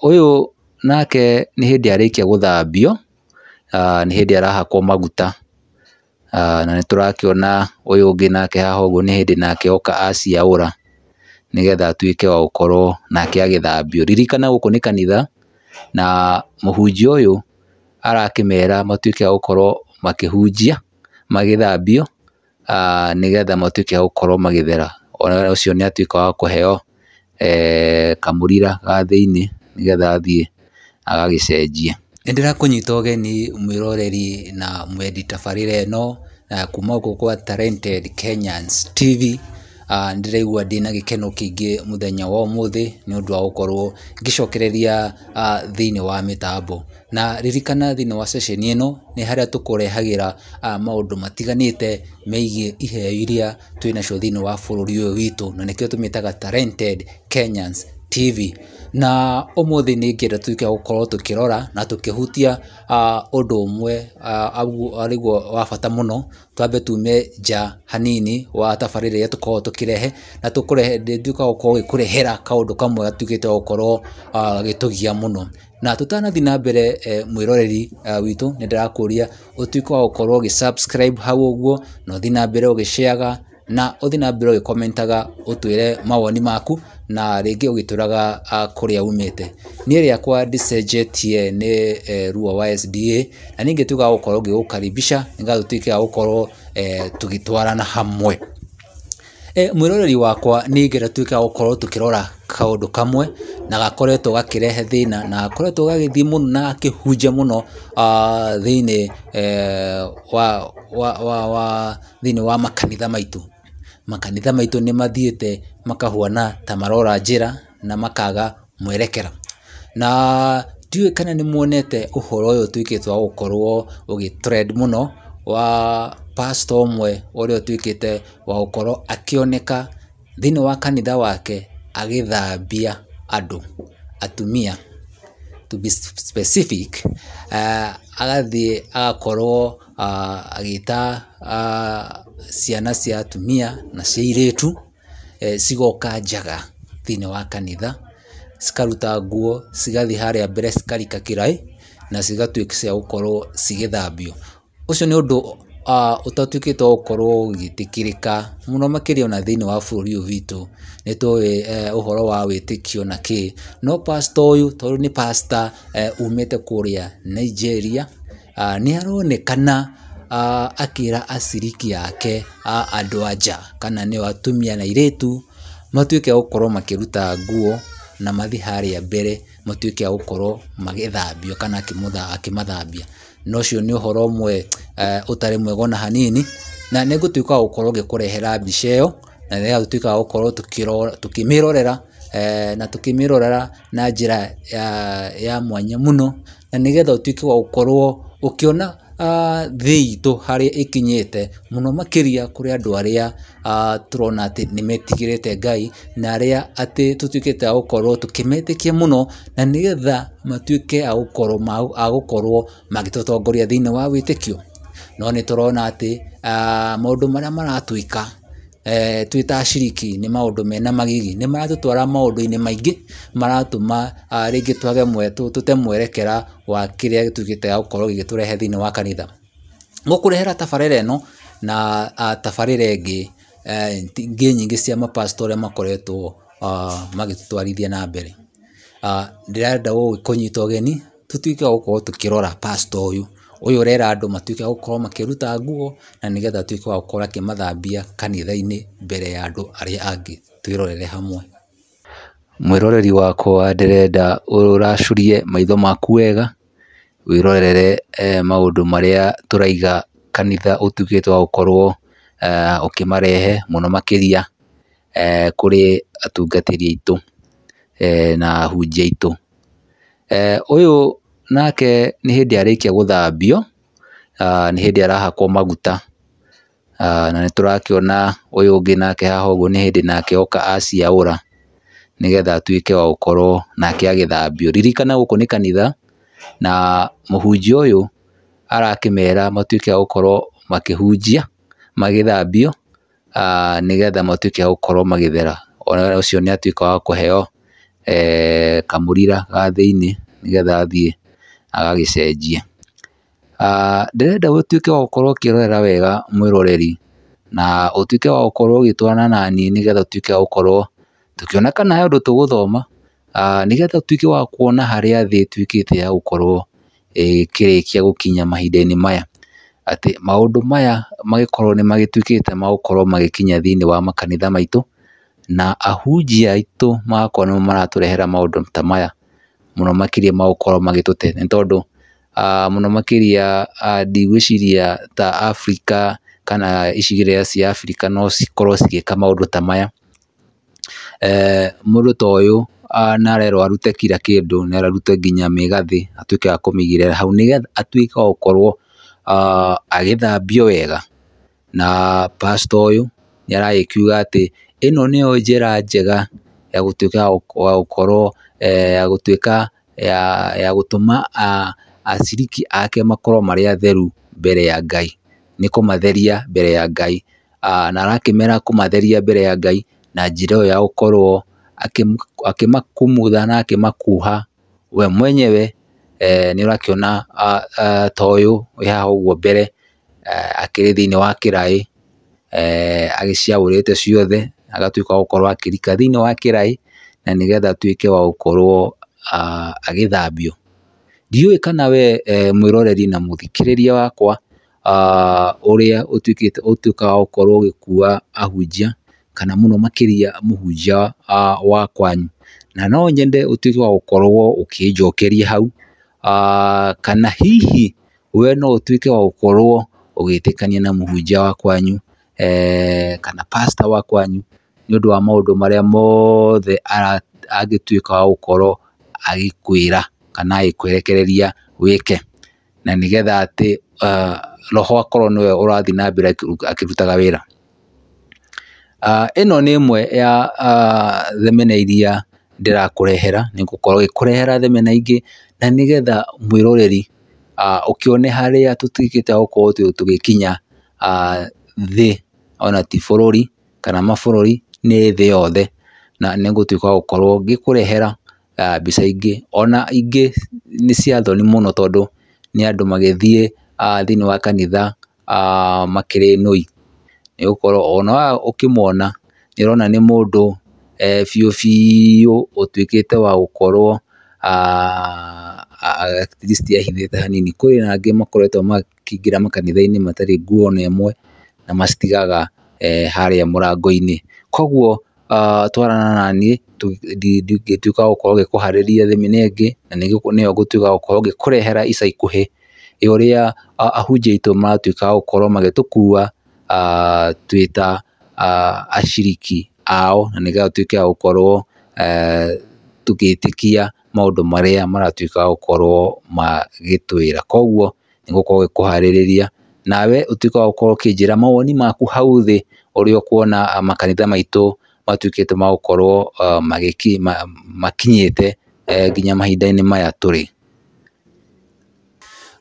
Ũyũ nake nĩ hĩndĩ arĩkia gũthambio, nĩ hĩndĩ arahakwo maguta, na nĩ tũrakĩona ũyũ ũngĩ nake haha ũguo nĩ hĩndĩ nake oka aciaũra, nĩgetha atuĩke wa gũkorwo nake agĩthambio. Ririkana gũkũ nĩ kanitha, na mũhunjia ũyũ arakĩmera matuĩke a gũkorwo makĩhunjia magĩthambio, nĩgetha matuĩke a gũkorwo magĩthera. Ona ũcio nĩ atuĩka wa kũheo kamũrira ga thĩiniĩ nĩgetha athiĩ agagĩcenjie. Nĩ ndĩrakũnyita ũgeni mwĩroreri na mwendi tabarĩra ĩno kuma gũkũ gwa Talented Kenyans TV. Nĩ ndĩraigua ndĩna gĩkeno kĩingĩ mũthenya wa ũmũthĩ nĩ ũndũ wa gũkorwo ngĩcokereria thĩinĩ wa mĩtambo. Na ririkana thĩinĩ wa ceceni ĩno nĩ harĩa tũkũrehagĩra maũndũ matiganĩte megiĩ iheo iria twĩnacio thĩinĩ wa bũrũri ũyũ witũ, na nĩkĩo tũmĩtaga Talented Kenyans TV. Na ũmũthĩ nĩ ingĩenda tuĩke a gũkorwo tũkĩrora na tũkĩhutia ũndũ ũmwe arĩguo wa bata mũno, twambe tume nja hanini wa tabarĩra ĩrĩa tũkoragwo tũkĩrehe, na tũkũrehe nduĩke wa gũkorwo ngĩkũrehera kaũndũ kamwe gatuĩkĩte wa gũkorwo gagĩtũgia mũno. Na tũtanathiĩ na mbere mwĩroreri witũ, nĩ ndĩrakũria ũtuĩke wa gũkorwo ũgĩ subscribe hau ũguo, na ũthiĩ na mbere ũgĩ share na ũthiĩ na mbere ũgĩkomentaga ũtwĩre mawoni maku, na rĩngĩ ũgĩtwĩraga kũrĩa umĩte. Niĩ rĩakwa ndicenjetie nĩ Ruo wa SDA, na niĩ ngĩtuĩka wa gũkorwo ngĩgũkaribisha nĩgetha tũtuĩke a gũkorwo tũgĩtwarana hamwe. Mwĩroreri wakwa, nĩ ingĩenda tuĩke a gũkorwo tũkĩrora kaũndũ kamwe na gakoretwo gakĩrehe thĩna na gakoretwo gagĩthiĩ mũno na gakĩhunjia mũno thĩinĩ wa thĩinĩ wa makanitha maitũ. Makanitha maitũ nĩ mathiĩte makahuana ta marora njĩra na makaga mwerekera. Na ndiũĩ kana nĩ muonete ũhoro ũyũ ũtuĩkĩte wa gũkorwo ũgĩ trend mũno wa pastor ũmwe ũrĩa ũtuĩkĩte wa gũkorwo akĩoneka thĩinĩ wa kanitha wake agĩthambia andũ, atumia to be specific, agathiĩ agakorwo agĩta ciana cia atumia na cia airĩtu, cigoka njaga thĩinĩ wa kanitha, cikaruta nguo, cigathiĩ harĩa mbere, cikarika kĩraĩ na cigatuĩka cia gũkorwo cigĩthambio. Ũcio nĩ ũndũ ũtatuĩkĩte wa gũkorwo ũgĩtĩkĩrĩka mũno makĩria ona thĩinĩ wa bũrũri ũyũ witũ. Nĩ tũĩ ũhoro wa wĩtĩkio na kĩ, no pastor ũyũ tondũ nĩ pastor umĩte kũrĩa Nigeria, nĩ aronekana akĩra aciriki ake a andũ a nja kana nĩo atumia na airĩtu matuĩke a gũkorwo makĩruta nguo na mathiĩ harĩa mbere matuĩke a gũkorwo magĩthambio kana akĩmathambia. Na ũcio nĩ ũhoro ũmwe ũtarĩ mwega ona hanini, na nĩ ngũtuĩka wa gũkorwo ngĩkũrehera mbica ĩyo na nĩgetha tũtuĩke a gũkorwo tũkĩmĩrorera na tũkĩmĩrorera na njĩra ya mwanya mũno, na nĩgetha ũtuĩke wa gũkorwo ũkĩona thĩ itũ harĩa ĩkinyĩte mũno makĩria kũrĩ andũ arĩa tũrona atĩ nĩ metigĩrĩte Ngai na arĩa atĩ tũtuĩkĩte a gũkorwo tũkĩmetĩkia mũno, na nĩgetha matuĩke a gũkorwo magĩtũtongoria thĩinĩ wa wĩtĩkio. No nĩ tũrona atĩ maũndũ marĩa maratuĩka twĩ ta aciriki nĩ maũndũ mena magigi, nĩ maratũtwara maũndũ-inĩ maingĩ maratũma rĩngĩ twage tũte mwerekera wa kĩrĩa gĩtuĩkĩte gĩa gũkorwo gĩgĩtũrehe thĩinĩ wa kanitha. Ngũkũrehera tabarĩra ĩno na tabarĩra ĩngĩ ingĩ nyingĩ cia mapastor ũrĩa makoretwo magĩtũtwarithia na mbere. Ndĩrenda gũkũnyita ũgeni tũtuĩke a gũkorwo tũkĩrora pastor ũyũ, ũyũ ũrera andũ matuĩke a gũkorwo makĩruta nguo na nĩgetha atuĩke wa gũkorwo akĩmathambia kanitha-inĩ mbere ya andũ arĩa angĩ. Twĩrorere hamwe. Mwĩroreri wakwa, ndĩrenda ũracũrie maitho maku wega, wĩrorere maũndũ marĩa tũraiga kanitha ũtuĩkĩte wa gũkorwo ũkĩmarehe mũno makĩria kũrĩ atungatĩri aitũ na ahunjia aitũ. Ũyũ nake nĩ hĩndĩ arĩkia gũthambio, nĩ hĩndĩ arahakwo maguta, na nĩ tũrakĩona ũyũ ũngĩ nake haha ũguo nĩ hĩndĩ nake oka aciaũra, nĩgetha atuĩke wa gũkorwo nake agĩthambio. Ririkana gũkũ nĩ kanitha, na mũhunjia ũyũ arakĩmera matuĩke a gũkorwo makĩhunjia magĩthambio, nĩgetha matuĩke a gũkorwo magĩthera. Ona ũcio nĩ atuĩka wa kũheo kamũrira ga thĩiniĩ nĩgetha athiĩ agagĩcenjie. Ndĩrenda ũtuĩke wa gũkorwo ũkĩrorera wega mwĩroreri, na ũtuĩke wa gũkorwo ũgĩtwarana naniĩ nĩgetha ũtuĩke wa gũkorwo tũkĩona kana he ũndũ tũgũthoma, nĩgetha ũtuĩke wa kuona harĩa thĩ ĩtuĩkĩte ya gũkorwo ĩkĩrĩkia gũkinya mahinda-inĩ maya, atĩ maũndũ maya magĩkorwo nĩ magĩtuĩkĩte ma gũkorwo magĩkinya thĩiniĩ wa makanitha maitũ, na ahunjia aitũ magakorwo nĩo maratũrehera maũndũ ta maya, mũno makĩria ma gũkorwo magĩtũte, nĩ tondũ mũno makĩria ndigwĩciria ta Afrika kana icigĩrĩra cia Afrika no cikorwo cigĩka maũndũ ta maya. Mũndũ ta ũyũ nĩ arerwo arute kila kĩndũ, nĩ arute nginya mĩgathĩ atuĩke wa kũmĩigĩrĩra hau, nĩgetha atuĩke wa gũkorwo agĩthambio wega. Na pastor ũyũ nĩ aragĩkiuga atĩ ĩno nĩyo njĩra njega ya gũtuĩka wa gũkorwo ya gũtuĩka ya gũtũma aciriki ake makorwo marĩ atheru mbere ya Ngai, nĩ kũmatheria mbere ya Ngai. Na arakĩmera kũmatheria mbere ya Ngai na njĩra ĩyo ya gũkorwo akĩmakumutha na akĩmakuha we mwenyewe. Nĩ ũrakĩona ta ũyũ wĩ haha ũguo mbere akĩrĩ thĩiniĩ wa kĩraĩ, agĩciaũrĩte ciothe agatuĩka wa gũkorwo akĩrika thĩiniĩ wa kĩraĩ, na nĩgetha atuĩke wa gũkorwo agĩthambio. Ndiũĩ kana we mwĩroreri na mũthikĩrĩria wakwa ũrĩa ũtuĩkĩte ũtuĩkaga wa gũkorwo ũgĩkua ahunjia, kana mũno makĩria mũhunjia wa kwanyu, na no nyende ũtuĩke wa gũkorwo ũkĩnjokeria hau, kana hihi we no ũtuĩke wa gũkorwo ũgĩtĩkania na mũhunjia wa kwanyu, kana pastor wa kwanyu, nĩ ũndũ wa maũndũ marĩa mothe angĩtuĩka wa gũkorwo agĩkwĩra kana agĩkwerekereria wĩke, na nĩgetha atĩ roho akorwo nĩwe ũrathiĩ na mbere akĩrutaga wĩra. Ĩno nĩ ĩmwe ya thenema iria ndĩrakũrehera, nĩ ngũkorwo ngĩkũrehera thenema ingĩ, na nĩgetha mwĩroreri ũkĩone harĩa tũtuĩkĩte a gũkorwo tũgĩkinya thĩ, ona ti bũrũri kana mabũrũri, nĩ thĩ yothe, na nĩ ngũtuĩka wa gũkorwo ngĩkũrehera mbica ingĩ, ona ingĩ nĩ cia thoni mũno, tondũ nĩ andũ magĩthiĩ thĩiniĩ wa kanitha makĩrĩ nũi, nĩ gũkorwo ona ũkĩmwona nĩ ũrona nĩ mũndũ biũ biũ ũtuĩkĩte wa gũkorwo at least ehithĩte hanini. Kwĩna angĩ makoretwo makĩingĩra makanitha-inĩ matarĩ nguo ona ĩmwe, na macitigaga harĩa mũrango-inĩ. Koguo twarana naniĩ ndingĩtuĩka wa gũkorwo ngĩkũharĩria thenema ĩngĩ, na nĩyo ngũtuĩka wa gũkorwo ngĩkũrehera ica ikuhĩ, ya ũrĩa ahunjia aitũ maratuĩka a gũkorwo magĩtũkua twĩ ta aciriki ao, na nĩgetha tũtuĩke a gũkorwo tũgĩtĩkia maũndũ marĩa maratuĩka a gũkorwo magĩtwĩra. Koguo nĩ ngũkorwo ngĩkũharĩrĩria nawe ũtuĩke wa gũkorwo ũkĩnjĩra mawoni maku hau thĩ, ũrĩa ũkuona makanitha maitũ matuĩkĩte ma gũkorwo makinyĩte nginya mahinda-inĩ maya tũrĩ.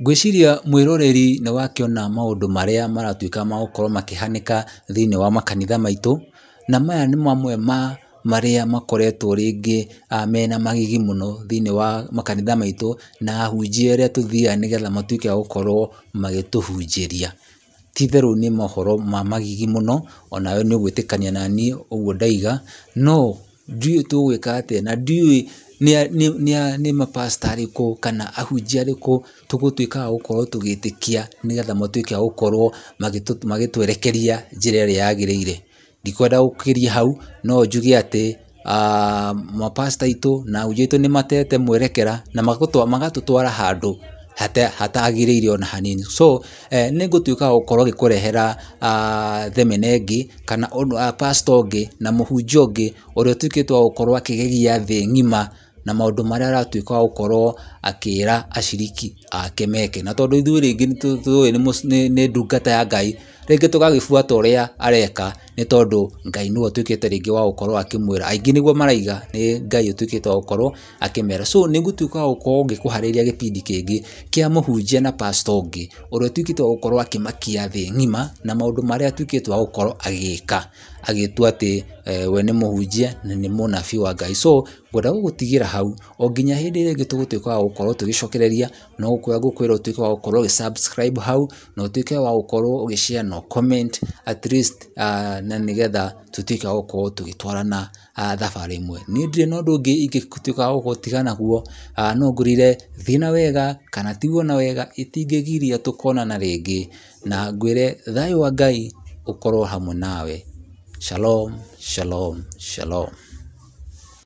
Ngwĩciria mwĩroreri nĩ wakĩona maũndũ marĩa maratuĩka ma gũkorwo makĩhanĩka thĩiniĩ wa makanitha maitũ, na maya nĩ mamwe ma marĩa makoretwo rĩngĩ mena magigi mũno thĩiniĩ wa makanitha maitũ, na ahunjia arĩa tũthiaga nĩgetha matuĩke a gũkorwo magĩtũhunjĩria. Ti itherũ nĩ mohoro ma magigi mũno, onawe nĩ ũgwĩtĩkania naniĩ ũguo ndaiga, no ndiũĩ tũgwĩka atĩa, na ndiũĩ nĩ mapastor arĩkũ kana ahunjia arĩkũ tũgũtuĩka a gũkorwo tũgĩtĩkia, nĩgetha matuĩke a gũkorwo magĩtwerekeria njĩra ĩrĩa yagĩrĩire. Ndikwenda gũkĩria hau, no njuge atĩ mapastor aitũ na ahunjia aitũ nĩ matete mwerekera na magatũtwara handũ hatagĩrĩire ona hanini. So nĩ ngũtuĩka wa gũkorwo ngĩkũrehera thenema ĩngĩ, kana pastor ũngĩ na mũhunjia ũngĩ ũrĩa ũtuĩkĩte wa gũkorwo akĩgegia thĩ ng'ima na maũndũ marĩa aratuĩka wa gũkorwo akĩra aciriki ake meke. Na tondũ ithuĩ rĩngĩ nĩ tũĩ nĩ ndungata ya Ngai, Rĩngĩ tũgagĩbuata ũrĩa areka nĩ tondũ Ngai nĩwe ũtuĩkĩte rĩngĩ wa gũkorwo akĩmwĩra. Aingĩ nĩguo maraiga nĩ Ngai ũtuĩkĩte wa gũkorwo akĩmera. So nĩ ngũtuĩka wa gũkorwo ngĩkũharĩria gĩbindi kĩngĩ kĩa mũhunjia na pastor ũngĩ ũrĩa ũtuĩkĩte wa gũkorwo akĩmakia thĩ ng'ima na maũndũ marĩa atuĩkĩte wa gũkorwo agĩka, agĩtua atĩ we nĩ mũhunjia na nĩ mũnabii wa Ngai. So ngwenda gũgũtigĩra hau o nginya hĩndĩ ĩrĩa ĩngĩ tũgũtuĩka wa gũkorwo tũgĩcokereria, no gũkwĩra ngũkwĩra ũtuĩke wa gũkorwo ũgĩ subscribe hau na ũtuĩke wa gũkorwo ũgĩ share na comment at least, na nĩgetha tũtuĩke wa gũkorwo tũgĩtwarana thabarĩ ĩmwe. Niĩ ndirĩ na ũndũ ũngĩ ingĩtuĩka wa gũgũtiga naguo, no ngwĩrire thiĩ na wega kana tigwo na wega, itingĩgiria tũkonana rĩngĩ, na ngwĩre thayũ wa Ngai ũkorwo hamwe nawe. Shalom, shalom, shalom.